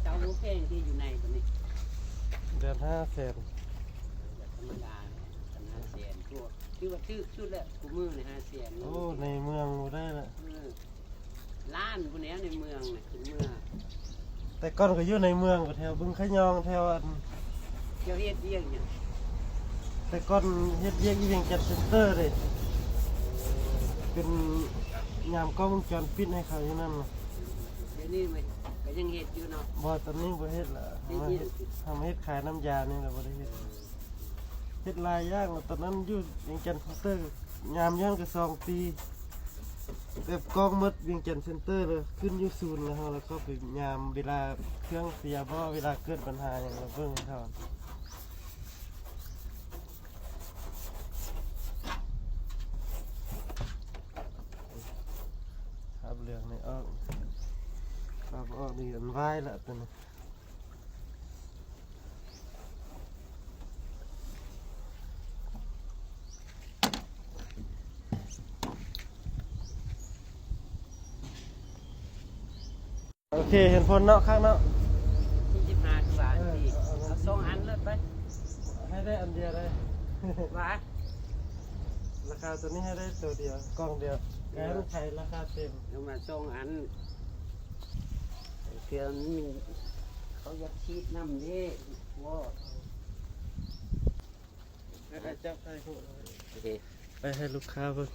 ເອົາບໍ່ແພງທີ່ຢູ່ໃນຕົວນີ້ ເດືອນຫ້າແສນ ແບບທຳມະດາແຫຼະ ກັນຫ້າແສນ ຄືວ່າຖືກສຸດແລ້ວ ຄູ່ມື້ນີ້ຫ້າແສນ. ໂອ້ ໃນເມືອງບໍ່ໄດ້ລະ ເອີ ລ້ານພຸ້ນແຫຼະໃນເມືອງນະ ຂຶ້ນເມືອງ. ແຕ່ກ່ອນກໍຢູ່ໃນເມືອງ ກໍແຖວບຶງຂະຍອງ ແຖວອັນ ເຈົ້າເຮັດວຽກຫຍັງ? ແຕ່ກ່ອນເຮັດວຽກຢູ່ວຽງຈັນເຊັນເຕີເດ້ ເປັນຍາມກ້ອງວົງຈອນປິດໃຫ້ເຂົາຢູ່ນັ້ນນະ. ດຽວນີ້ມັນກໍຍັງເຮັດຢູ່ເນາະ? ບໍ່ ຕອນນີ້ບໍ່ເຮັດລະ ເຮັດຫຍັງ? ເຮົາມາເຮັດຂາຍນ້ຳຢານີ້ລະ ບໍ່ໄດ້ເຮັດ. ເອີ ເຮັດຫຼາຍຢ່າງລະ ຕອນນັ້ນຢູ່ວຽງຈັນເຊັນເຕີ ຍາມຢູ່ຫັ້ນກໍສອງປີ ແບບກ້ອງໝົດວຽງຈັນເຊັນເຕີເລີຍ ຂຶ້ນຢູ່ສູນລະ ເຮົາລະເຂົ້າໄປຍາມເວລາເຄື່ອງເສຍບໍ ເວລາເກີດບັນຫາຫຍັງລະເບິ່ງໃຫ້ເຂົາ. ຄາບເຫຼືອງນີ້ອອກ ຄາບອອກນີ້ມັນວາຍລະຕົວນີ້. ໂອເຄ ເຫັນຜົນເນາະ ຄັກເນາະ ສີ່ສິບຫ້າຄືວ່າ ເອີ ເອົາສອງອັນເລີດໄປ ໃຫ້ໄດ້ອັນດຽວໄດ້ ວ່າ ລາຄາຕົວນີ້ໃຫ້ໄດ້ຕົວດຽວ ກ່ອງດຽວ ແລ້ວໃຫ້ລາຄາເຕັມ ເອົາມາສອງອັນ ເທື່ອມັນ ເຂົາຢາກສີດນຳເດ້ ບໍ່ ໃຫ້ເຈົ້າໃຫ້ຮູ້ ໂອເຄ ໄປໃຫ້ລູກຄ້າເບິ່ງ.